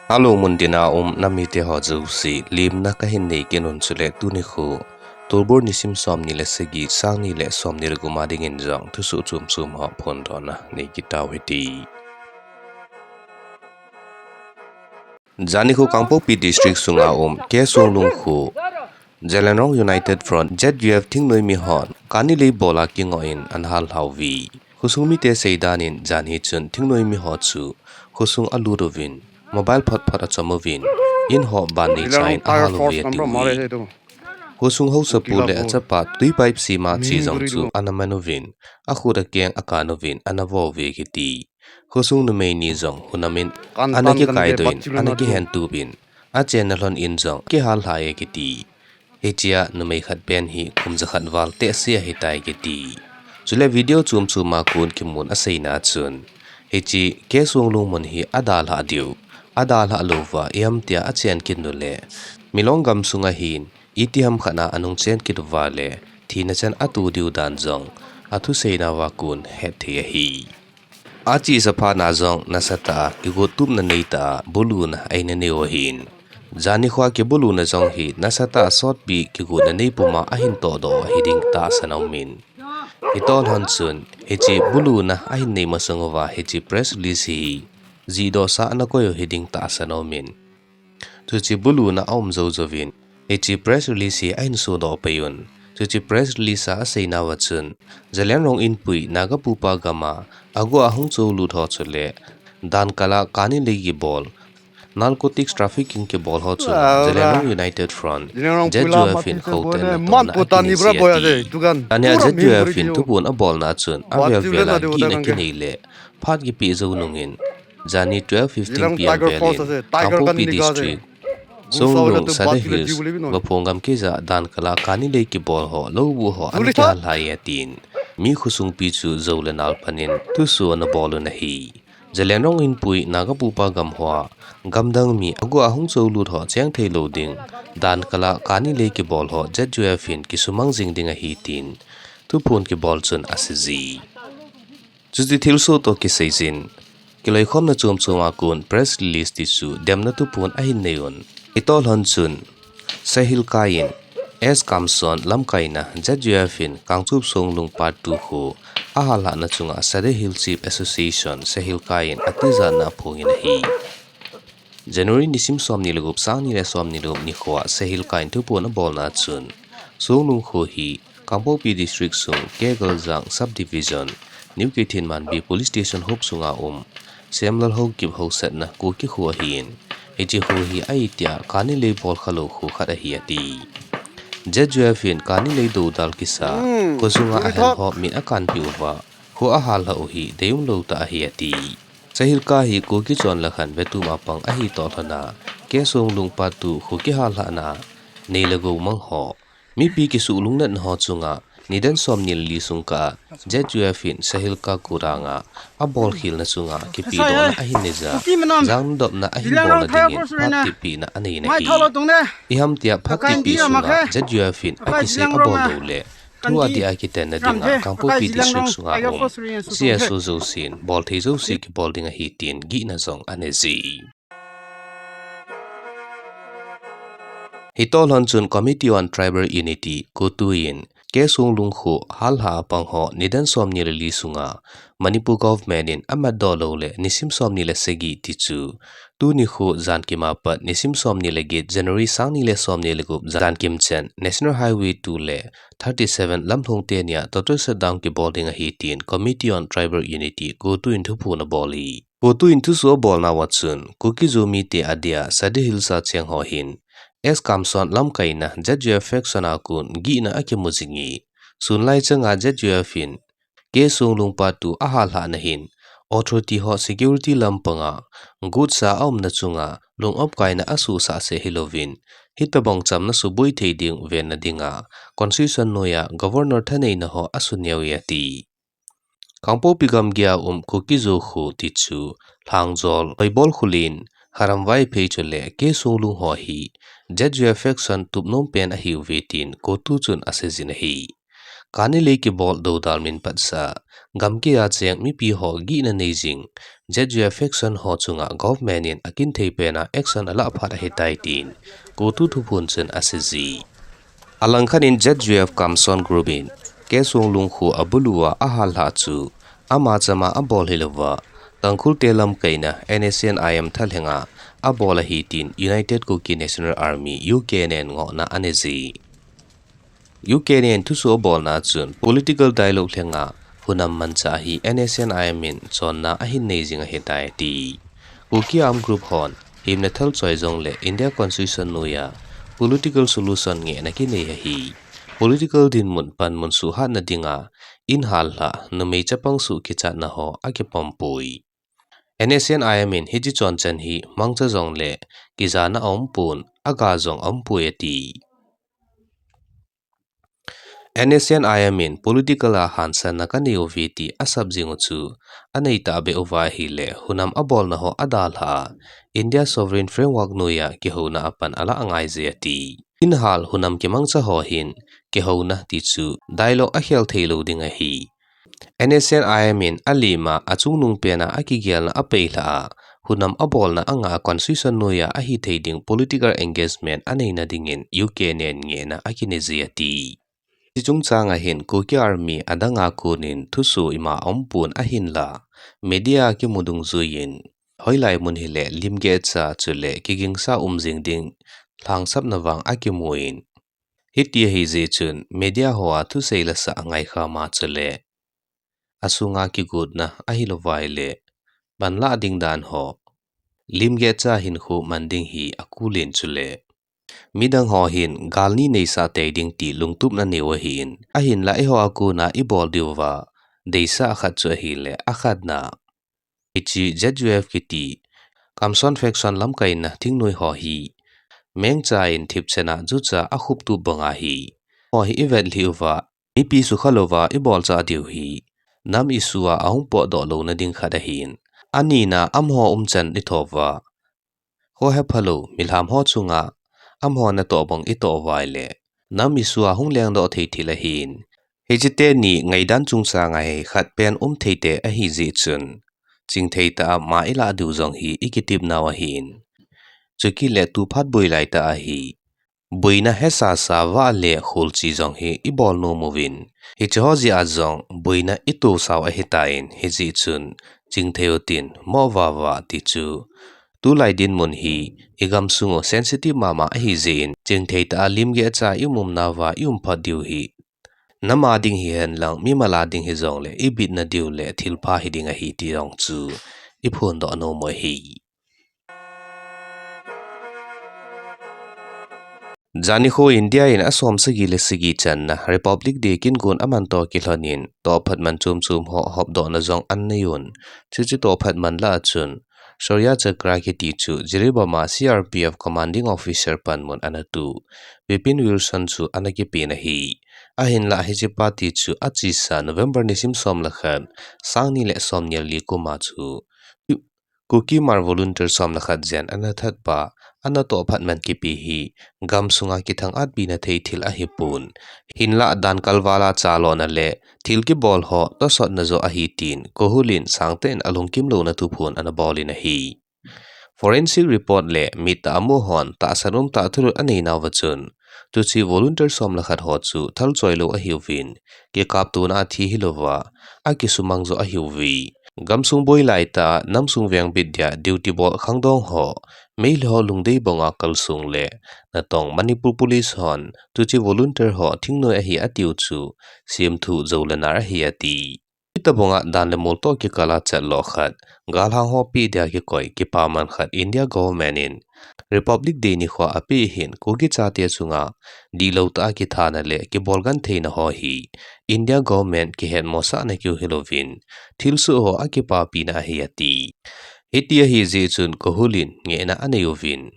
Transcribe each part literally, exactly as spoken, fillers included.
Alo mun dina um namite ho jouse, limna kahin nei kit un chule tuni khu, Tolbur nisim somni le sagi, sangni le somni le gup a dingin jong thusoh chom chom ho phondohna nei kit tau hite. Jani khu Kangpokpi District sunga um, K Songlung khu, Zeliangrong United Front, Z U F, thingnoimi hon kani lei bol a kingoh in ana hal lhau ve. Khosung mite seidan in, janhi chun thingnoimi ho chu khosung alut uvin, mobile phot phot achom uvin, in ho ban nei cha in ahal uve ati uve. Khosung haosapu le achapa tui pipe sem a che jong chu ana man uvin, akhut akeng akan uvin, ana vo uve kiti. Khosung numei ni jong hunam in ana kikai doh in, ana kihen tup in, achenna lhon in jong kihal lhai e kiti. Hichea numei khat pen hi kum jakhat val teh se ahitai kiti. Chule video chom chom a kon kimun aseina chun, hiche K Songlung mun hi adalhah diu, adalhah louva ihamtia achen kit uleh, Milong gamsunga hin itiham khat a anung chen kit uva le, thina chan ato diu dan jong athuseinauva kon hetthei ahi. Achesa phatna jong nasatah a kigot tupna neitah a buluna eina neiu ahin. Jani khoa kibuluna jong hi nasatah a sotpi kigotna neipuma ahin tohdoh u hiding tahsan aumin. Hitobang chun, hiche buluna ahin nei masang uva hiche press release hi jihdohsa ana koiu hiding tahsan aumin. Chuche buluna aum jou jouvin, hiche press release hi ahin sodoh pei un. Chuche press release a aseinauva chun, Zeliangrong Inpui Naga pupa gam a aguh a hung cholut ho chule, dankal a kani lei kibol, narcotics trafficking kibol ho chu Zeliangrong United Front, Z U F in khotona tohna akinei e ati. Ania Z U F in thuphon abolna chun avel vel a gihna kinei le phat kipeh jou nungin, jani twelve fifteen P M vel in Kangpokpi District, Songlung, Sadar Hills, Vaphong gam keija dankal a kani lei kibol ho, loubuh ho ana kihal lhai e atin, mi khosungpi chu jou le nal pan in thusoh ana bol un ahi. Zeliangrong Inpui Naga pupa gam hoa gamdang mi aguh a hung cholut ho cheng thei lou ding, dankal a kani lei kibol ho Z U F in kisumang jing ding ahi tin thuphon kibol chun asei e. Chuti thilsoh toh kisai jin, kiloikhomna chom chom a kon press release ti chu demna thuphon ahin nei un. Hitobang chun, Sahilka in S Kamson lamkaina Z U F in Kangchup Songlung Part two kho ahal lhahna chunga Sadar Hills Chief Association Sahilka in atijatna aphongin ahi. January nisim somni le gup, sangni le somni le gup nikhoa Sahilka in thuphon abolna chun, Songlung kho hi Kangpokpi District sung K Galjang Subdivision, New Keithelmanbi Police Station hop sunga um Semlal Haokip haosatna Kuki kho ahin, hiche kho hi ahitia kani lei bol khalou kho khat ahi ati. Z U F in kani lei doudal kisa, kho sunga ahen ho min akanpeh uva, kho ahal lhah u hi deium lou tah ahi ati. Sahilka hi Kuki chonlakhan vetum a pang ahi toh lhona, K Songlung Part two kho kihal lhahna nei le gou mang ho, mipi kisuh lungnatna ho chunga nidan somni le li sung kah a Z U F in Sahilka kho danga abolkhelna chunga kipedohna ahin neija, jang dopna ahin bolna dingin phat kipehna aneina ahi. Ihamtia phat kipeh sunga Z U F in akisei abol lou le, thu adia kitenna dinga Kangpokpi District sunga um C S O jousen bolthei jouse kibol ding ahi tin gihna jong aneije. Hitobang chun Committee on Tribal Unity, CoTU in K Songlung kho hallha a pang ho nidan somni le li sunga Manipur government in amatdoh lou le nisim somni le sagi tichu, tuni kho jankim a pat nisim somni le get January sangni le somni le gup jankim chan National Highway two le thirty seven lamlhung tenia total shutdown kibol ding ahi tin Committee on Tribal Unity, CoTU in thuphon abol e. CoTU in thusoh abolnauva chun, Kuki-Zo mite adia Sadar Hills a cheng ho hin S Kamson lamkaina Z U F faction a kon gihna akimu jing e. Sunlai changa Z U F in K Songlung Part two ahallhahna hin authority ho security lampanga gotsa aumna chunga lung-op kaina asohsah seh hilouvin, hitobang chamna suboi thei ding venna dinga Constitution noiya Governor thaneina ho asuneo e ati. Kangpokpi gamgi a um Kuki-Zo kho tichu Lhangjol, Hoibol Khullen, Haram Vaiphei chule K Songlung ho hi Z U F faction tupnom pen ahiuve tin CoTU chun aseijin ahi. Kani lei kibol dodal min patsa, gamkeiya cheng mipi ho gihna nei jing Z U F faction ho chunga government in akinthei pena action alah phat ahitai tin CoTU thuphon chun asei ji. Alangkhat in Z U F Kamson group in K Songlung kho abulu a ahal lha chu ama chama abol hilouva, Tangkhul te lamkaina N S C N I M thalhenga abol ahi tin United Kuki National Army, U K N A in ngohna anei ji. U K N A in thusoh abolna chun political dialogue lhenga hunam manchah hi N S C N I M in chonna ahin nei jing ahitai ati. Kuki Armed Group hon himna thal choi jongle India Constitution noiya political solution ngehna kinei ahi. Political dinmun panmun suhhatna dinga inhal lha, numei chapang suh kichatna ho akipompoi. N S C N I M in hiche chonchan hi mangcha jongle kijana aumpon, aga jong aumpoi ati. N S C N I M in political a hansanna kanei uve ti asap jing u chu anei tahbeh uva ahile, hunam abolna ho adalha a India Sovereign Framework noiya kihouna apan alah angai je ati. Inhal hunam kimangcha ho hin kihouna ti chu dialogue akhel theilou ding ahi. N S C N I M in alima achungnung pena akigelna apeilha a, hunam abolna anga constitution noiya ahithei ding political engagement aneina dingin U K N A in ngehna akinei ji ati. Hiche chungchanga hin Kuki Army adanga konin thusoh ima aumpon ahinla, media kimu dungjuiyin, hoilai mun hile limgehcha chule kigingsa um jing ding lhangsapna vang akimun, hiti ahijeh chun media hoa thusei lasah angaikhama chule asunga kigotna ahilouva ahile, panlah ding dan ho, limgehcha hinkho man ding hi akulin chule midang ho hin gal ni neisah tei ding ti lungtupna aneiu ahin, ahinla eiho a kona ibol diuva deisah khat chu ahile, akhatna, hiche Z U F kiti Kamson faction lamkaina thingnoi ho hi mengcha in thipchenna jucha akhuptup banga hi, ho hi ivetlhi uva, mipi sukha louva ibolchah diu hi nam issue a ahung potdoh louna ding khat ahin. Anina, amaho umchan ithouva, khohephalou milham ho chunga amaho natoh bang itoh uva ahile, nam issue a hung lengdoh thei thil ahin. Hiche teni ngaidan chungchanga hi khatpen um thei te ahijeh chun, chingthei tah a ma ilah diu jong hi ikitepnau ahin. Chukit le tuphat boi laitah a hi boina hesasa vale kholchi jong hi ibol nom uvin, hiche ho jeh a jong boina itosau ahitan, hijeh chun chingthei utin, mo vava ti chu tulai dinmun hi igamsung u sensitive mama ahijeh in, chingthei tah a limgehcha a iumumnauva iumphat diu hi nam a ding hihenlang mimal a ding hijongle ibitna diu le thilpha hiding ahi ti jong chu iphondoh nom u ahi. Jani kho India in asom sagi le sagi channa Republic Day kingon aman toh kilhonin tohphat man chomchom ho hopdohna jong ananei un, chuche tohphat man lah a chun Shaurya Chakra kiti chu Jiribam a C R P F Commanding Officer panmun anatoh Vipin Wilson chu anakipen ahi. Ahinlah hiche pa ti chu achesa November nisim som le khat, sang ni le som ni le li kum a chu Kuki Hmar volunteer som le khat jen anathatpa, anatohphat man kipe hi gamsunga kithang-atpina thei thil ahipon, hinlah dan kalval a chalona le thil kibol ho tosotna joh ahi tin KOHUR in sangtah in alungkim louna thuphon anabolin ahi. Forensic report le mittah amu hon tahsan umtah thulut aneinauva chun, chuche volunteer som le khat ho chu thalchoilou ahiuvin, kikaptona a thi hilouva akisumang joh ahiuve. Gamsung boi laitah a namsung vengbit dia duty bol khangdong ho, Meitei ho lungdei banga kalsong le natong Manipur Police hon chuche volunteer ho thingnoi ahi atiu chu semthu jou le nar ahi ati. Hitobanga dan le mol toh kikal a chatlo khat, galhang ho peh dia kikoi kipaman khat India government in Republic Day nikhoa apeh hin Kuki chate chunga dihlou tah a kithana le kibolgam theina ho hi India government kihetmosahna keu hilouvin, thilsoh ho akipapina ahi ati. Hiti ahijeh chun KOHUR in ngehna aneiuvin,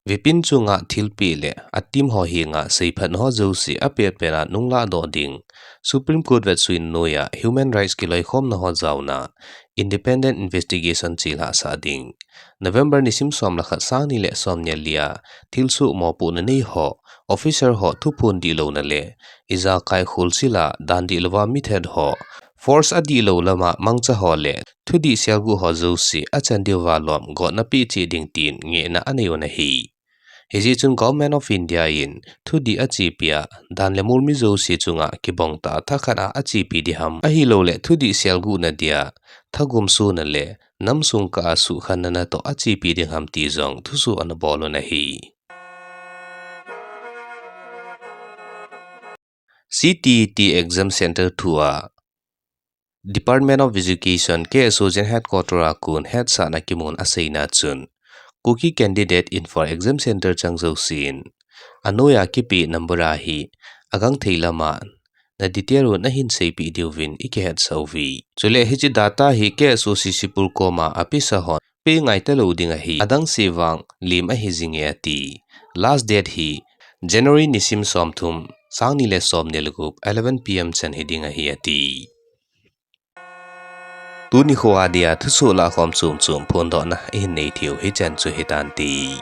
Vipin chunga thilpeh le a team ho henga seiphatna ho jouse apetpet a nunglahdoh ding, Supreme Court vetsuina noiya human rights kiloikhomna ho jaona Independent Investigation chelhah sah ding. November nisim som le khat, sang ni le som ni le li a thilsoh mopohna nei ho, officer ho thuphon dihlouna le ijakai kholchil a dan dihlouva mithat ho, force adihlou lama mangcha ho le thudih selguh ho jouse achan diuva lom gotna peh cheh ding tin ngehna anei un ahi. Hijeh chun Government of India in thudih achepi a dan le mol mi jouse chunga kibang tah a thakhat a achepi ding ham, ahilouleh thudih selguhna dia thagum sona le namsung kah a suhkhanna natoh achepi ding ham ti jong thusoh anabol un ahi. C T E T exam center thu a Department of Education, K S O General Headquarter a kon hetsahna kimun aseina chun, Kuki candidate in for exam center chang jousen anoiya kipeh number a hi agangthei lama na detail u nahin seipeh diuvin ikihetsah uve. Chule hiche data hi K S O C Sibol koma officer hon pe ngai talou ding ahi, adang se vang lem ahi jinge ati. Last date hi January nisim somthum, sang ni le som ni le gup, eleven P M chan hiding ahi ati. Tuni khoa dia thusoh lahkhom chomchom phondohna ihin nei theiu hichan chu hitante.